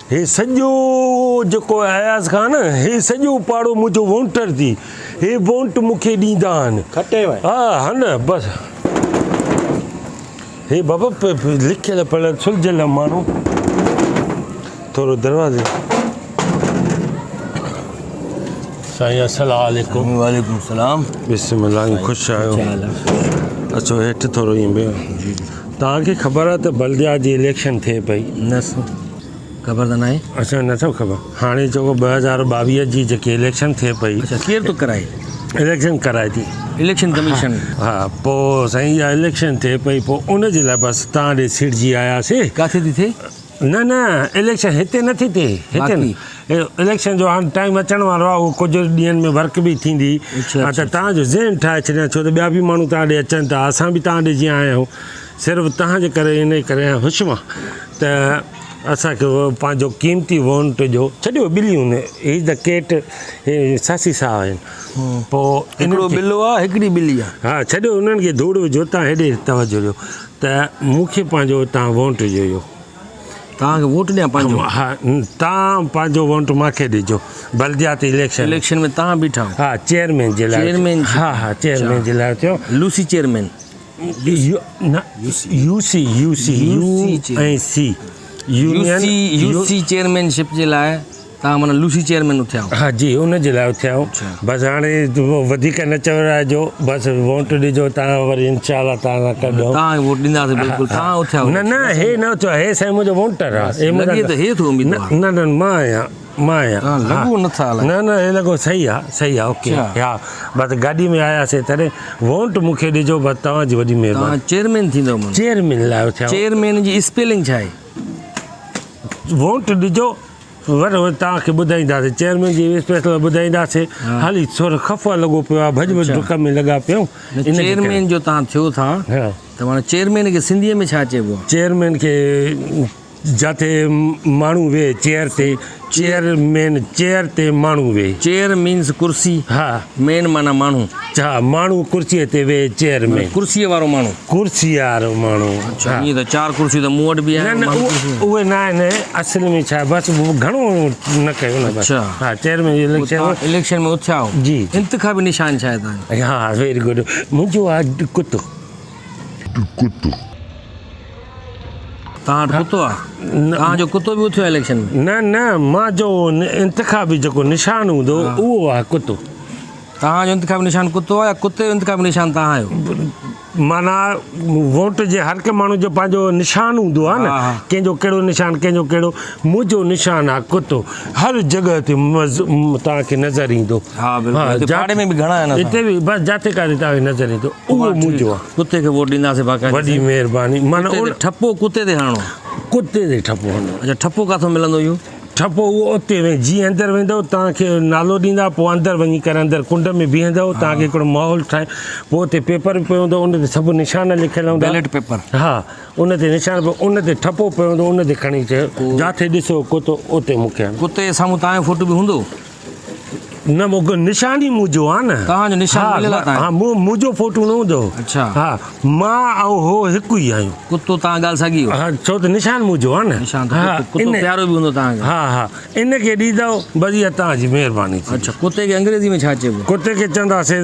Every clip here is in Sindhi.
هي سڄو جيڪو اياز خان هي سڄو پاڙو منهنجو وونٽر ٿي هي وونٽ مون کي ڏيندا آهن. کٽي وئين. ها ها نه بس هي بابا لکيل پڙهيل سلجهيل ماڻهو ٿورو دروازي سائين السلام عليڪم. وعليڪم السلام. بسم الله خوش آهيو. اچو هيٺ ٿورو ائين بيهو. توهان کي خبر آهي ته بلديا جي اليڪشن ٿئي پئي. نه سر خبر ته ناهي. اڇا نه اٿو خبر. هاڻي جيڪو 2022 جي جيڪي اليڪشن ٿئي پئي. اڇا ڪير ٿو ڪرائي؟ اليڪشن ڪرائي ٿي. Election commission. ها پوء سائين اها اليڪشن ٿئي پئي پوء ان جي لاء بس توهان ڏي سيڙجي آياسي. ڪاٿي ٿي ٿئي؟ نه نه اليڪشن هتي نه ٿي ٿئي هتي نه اليڪشن جو هاڻ ٽائيم اچڻ وارو آهي اهو ڪجهه ڏينهن ۾ ورڪ به ٿيندي ها ته توهان جو ذهن ٺاهي ڇڏيان ڇو ته ٻيا به ماڻهو توهان ڏي اچن ٿا اسان به توهان ڏي جيئن آيا آهيون صرف توهان جي ڪري ان ڪري آيا خوش مان ته اسان کي پنهنجو قيمتي وونٽ ڏيو ڇڏيو ٻليون هي the ڪيٽ هي ساسي صاحب آهن پوء هڪڙو ٻلو آهي هڪڙي ٻلي آهي ها ڇڏيو انهن کي ڌوڙ وجهو توهان هيڏي توجه ڏيو ته مون کي پنهنجو توهان وونٽ ڏيو اهو. توهان کي ووٽ ڏيان پنهنجو؟ ها توهان پنهنجو وونٽ مان کي ڏجو بلدياتي اليڪشن. اليڪشن ۾ توهان بيٺا آهيو؟ ها چيئرمين جي لاء. چيئرمين جي. ها ها چيئرمين جي لاء ٿيو. لوسي چيئرمين. نه U C U C U ۽ C union U C chairman ship جي لاء توهان معنيٰ لوسي چيئرمين اٿيا آهيو. ها جي ان جي لاء اٿيا آهيون بس هاڻي وڌيڪ نه چورائجو بس ووٽ ڏجو توهان وري انشاء الله توهان سان گڏ توهان کي ووٽ ڏينداسين بلڪل توهان اٿيا آهيو نه نه هي نه اٿيو هي سائين منهنجو ووٽر آهي لڳي ته هي ٿو اميدوار نه نه مان آهيان مان آهيان توهان لڳو نه ٿا نه نه هي لڳو صحيح آهي صحيح آهي اوڪي ها بس گاڏي ۾ آياسين تڏهن ووٽ مون کي ڏجو بس توهان جي وڏي مهرباني توهان چيئرمين ٿيندو چيئرمين لاء اٿيا چيئرمين جي اسپيلنگ ڇا آهي ووٽ ڏجو ور ور توهان کي ٻڌائينداسين چيئرمين جي اسپيشل ٻڌائينداسين هالي ٿورو خفا لڳو پيو آهي ڀڄ ڀڄ ڊڪ ۾ لڳا پيا آهيون چيئرمين جو توهان ٿيو ٿا ته معنيٰ چيئرمين کي سنڌيء ۾ ڇا چئبو آهي چيئرمين کي جاٿي ماڻهو ويهي چيئر تي چيئرمين چيئر تي ماڻهو ويهي چيئر مينز ڪرسي ها مين معنيٰ ماڻهو ها ماڻهو ڪرسيء تي ويهي چيئرمين ڪرسيء وارو ماڻهو ڪرسي وارو ماڻهو اڇا ائين ته چار ڪرسيون ته مون وٽ به آهن نه نه اهي نه آهن اصل ۾ ڇا بس گهڻو نه ڪيو نه بس اڇا ها چيئرمين جي اليڪشن اليڪشن ۾ اٿيا آهيو جي انتخابي نشان ڇا آهي توهان جو ها ويري گڊ منهنجو آهي ڪتو ڪتو توهان وٽ ڪتو آهي توهان جو ڪتو به اٿيو آهي اليڪشن ۾ نه نه مان جو انتخابي جيڪو نشان هوندو اهو آهي ڪتو توهان جو انتخابي نشان ڪتو آهي يا ڪتي جو انتخابي نشان توهان آهيو؟ معنيٰ ووٽ جي هر ڪنهن ماڻهو جو پنهنجو نشان هوندو آهي نه ڪنهن جو ڪهڙو نشان ڪنهن جو ڪهڙو منهنجو نشان آهي ڪتو هر جڳهه تي توهان کي نظر ايندو ها بلڪل پاڙي ۾ به گهڻا آهن هتي به بس جاتي ڪاٿي توهان کي نظر ايندو اهو منهنجو آهي ڪتي کي ووٽ ڏينداسين باقاعده وڏي مهرباني معنيٰ ٺپو ڪتي تي هڻڻو ڪتي تي ٺپو هڻڻو اڇا ٺپو ڪاٿو ملندو اهو ٺپو اهو اتي وڃي جيئن اندر ويندؤ توهان کي نالو ڏيندا پوء اندر وڃي ڪري اندر ڪنڊ ۾ بيهندؤ توهان کي هڪڙو ماحول ٺاهي پوء اتي پيپر به پيو هوندو ان تي سڀ نشان لکيل هوندا بيلٽ پيپر ها ان تي نشان پيو ان تي ٺپو پيو هوندو ان تي کڻي چيو جاٿي ڏسو ڪتو اتي مون کي ڪتي جي سامهون توهان جو فوٽو به هوندو نه مون نشان ئي منهنجو آ نه توهان جو نشان مليل آ ها منهنجو فوٽو نه هوندو اڇا ها مان ۽ هو هڪ ئي آهيون ڪتو توهان ڳالهه ساڳي ها ڇو ته نشان منهنجو آ نه نشان ته ڪتو پيارو به هوندو توهان کي ها ها ان کي ڏيندؤ بس اها توهان جي مهرباني ٿيندي اڇا ڪتي کي انگريزي ۾ ڇا چئبو ڪتي کي چونداسين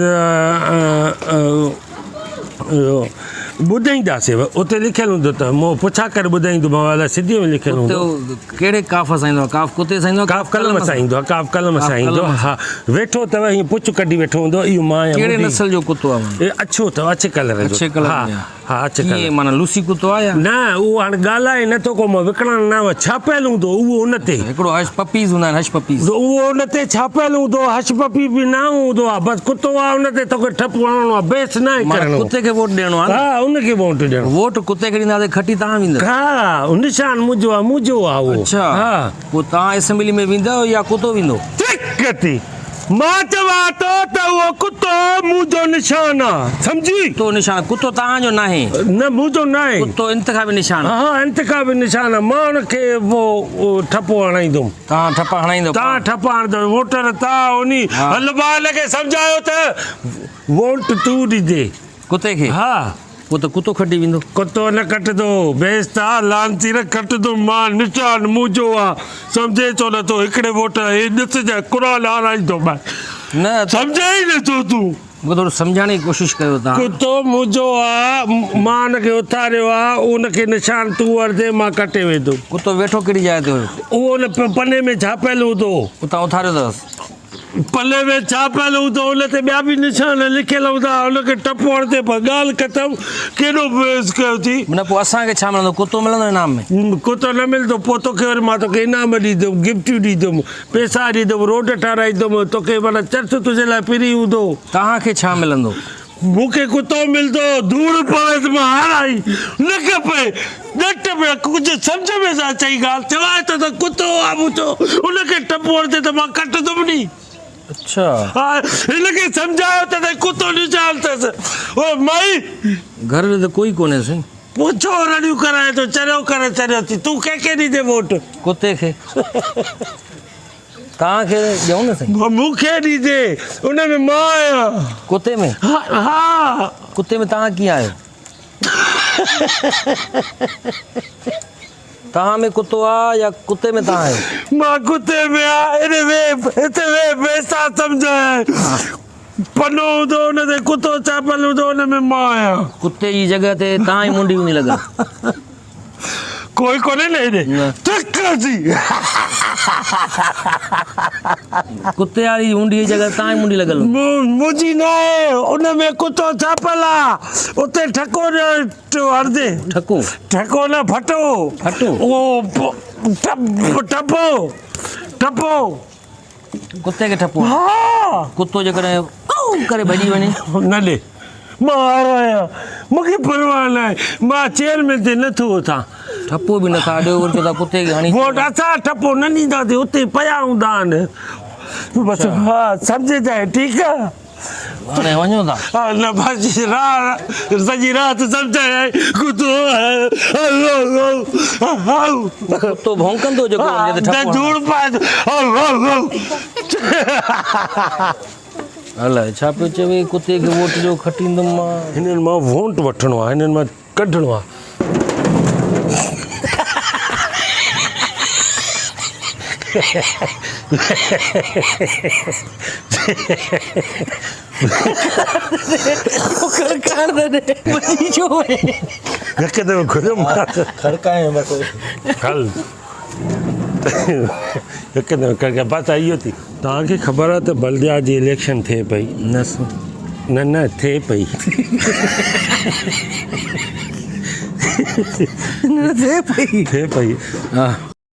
ٻڌائينداسين اتي لکيل هوندو ته مون پڇا ڪري ٻڌائيندومانو الائي سنڌيء ۾ لکيل هوندو. ڪتو ڪهڙي ڪاف سان ايندو آهي؟ ڪاف ڪتي سان ايندو آهي؟ ڪاف قلم سان ايندو آهي، ڪاف قلم سان ايندو آهي. ها ويٺو اٿو هيئن پڇ ڪڍي ويٺو هوندو اهو مان آهيان. ڪهڙي نسل جو ڪتو آهي؟ اهو اڇو اٿو اڇي ڪلر جو. اڇي ڪلر ۾ آهي. ها اڇي ڪلر. ڪيئن معنيٰ لوسي ڪتو آهي يا؟ نه اهو هاڻي ڳالهائي نه ٿو ڪو مان وڪڻڻ نه آيو آهيان ڇاپيل هوندو اهو ان تي. هڪڙو هش پپيز هوندا آهن هش پپيز. اهو ان تي ڇاپيل هوندو هش پپي به نه هوندو آهي بس ڪتو آهي ان تي توکي ٺپ هڻڻو آهي بحث ناهي ڪرڻو. ڪتي کي ووٽ ڏيڻو آهي نه. ها ان کي ووٽ ڏيڻو. ووٽ ڪتي کي ڏينداسين کٽي توهان ويندؤ. ها نشان منهنجو آهي منهنجو آهي اهو. اڇا ها. پوء توهان اسيمبلي ۾ ويندؤ يا ڪتو ويندو؟ چڪ ٿي مان چوان ٿو ته اهو ڪتو منهنجو نشان آ سمجهي. ڪتو نشان ڪتو توهان جو ناهي. نه منهنجو ناهي. ڪتو انتخابي نشان. ها انتخابي نشان آ مان ان کي پوء ٺپو هڻائيندم. توهان ٺپا هڻائيندؤ پاڻ. توهان ٺپا هڻندؤ ووٽر توهان انهي هل ڀاء هن کي سمجهايو ته ووٽ تون ڏيندين. ڪتي کي؟ ها. پوء ته ڪتو کٽي ويندو. ڪتو نه کٽندو، بيست آ، لعنتي نه کٽندو، مان نشان منهنجو آ، سمجهين ڇو نه ٿو، هڪڙي ووٽ هي ڏسجانء قرآن هارائيندومانء. نه سمجهين ئي نه ٿو تون. مون کي ٿورو سمجهائڻ جي ڪوشش ڪيو تان. ڪتو منهنجو آ، مان ان کي اٿاريو آ، ان کي نشان تون هڻندين، مان ڪٽي ويندم. ڪتو ويٺو ڪهڙي جاء تي هيو؟ اهو ان پني ۾ ڇاپيل هوندو هو. اتان اٿاريو اٿس. پلي ۾ ڇاپيل هوندو ان تي ٻيا به نشان لکيل هوندا ان کي ٽپو هڻندي پر ڳالهه ختم ڪيڏو بحث ڪيو ٿي. نه پوء اسان کي ڇا ملندو ڪتو ملندو انعام ۾. ڪتو نه ملندو پوء توکي وري مان توکي انعام ڏيندم گفٽيون ڏيندم پيسا ڏيندم روڊ ٺهرائيندم توکي معنيٰ چرچ تنهنجي لاء فري هوندو. توهان کي ڇا ملندو. مون کي ڪتو ملندو ڌوڙ پوي ته مان هارائي نه کپي ڄٽ ۾ ڪجهه سمجهه ۾ ته اچئي ڳالهه چوانء ٿو ته ڪتو آ منهنجو ان کي ٽپو هڻجي ته مان ڪٽندم ني. اڇا. ها هن کي سمجهايو ته سائين ڪتو نشان اٿس او مائي. گهر ۾ ته ڪوئي ڪونهي سائين. پوء ڇو رڙيون ڪرائين ٿو چريو ڪري ڇڏيو ٿي تون ڪنهن کي ڏيندين ووٽ. ڪتي کي. توهان کي ڏيون نه سائين. مون کي ڏيندي ان ۾ مان آهيان. ڪتي ۾؟ ها. ڪتي ۾ توهان ڪيئن آهيو؟ توهان ۾ ڪتو آ يا ڪتي ۾ توهان آهيو؟ مان ڪتي ۾ آهيان هيڏي ويهه هتي ويهه پئسا سمجهايان. پنو هوندو ان تي ڪتو ڇاپيل هوندو ان ۾ مان آهيان. ڪتي جي جڳهه تي توهان جي منڍي هوندي لڳل. ڪوئي ڪونهي نه هيڏي. ٿڪ جي. ڪتي واري منڍي جي جڳهه تان ئي منڍي لڳل هوندي. منهنجي ناهي ان ۾ ڪتو ڇاپل آ اتي ٺڪو ڏيو هڻندي. ٺڪو. ٺڪو نه ڦٽو. ڦٽو. اهو ٽپو ٽپو. ڪتي کي ٺپو. ها. ڪتو جيڪڏهن ڪئو ڪري ڀڄي وڃي. نه ڏي. مان هارو آهيان. مون کي پرواهه ناهي. مان چيئرمين تي نه ٿو اٿان. ٺپو به نٿا ڏيو وري چئو ٿا ڪتي کي هڻي. ووٽ اسان ٺپو نه ڏينداسين اتي پيا هوندا آهن. بس ها سمجهجانء ٺيڪ آ. هاڻي وڃو ٿا. ها نه بس رات سڄي رات سمجهايائين ڪتو ڪتو ڀونڪندو جيڪو وڃي ته ٺپو ڌوڙ پائي الائي ڇا پيو چوي ڪتي کي ووٽ ڏيو کٽيندم مان. هنن مان ووٽ وٺڻو آهي هنن مان ڪڍڻو آهي. توهان کي خبر آهي ته بلديا جي اليڪشن ٿئي پئي؟ نه سر. نه نه ٿئي پئي. نه ٿئي پئي. ٿئي پئي. ها.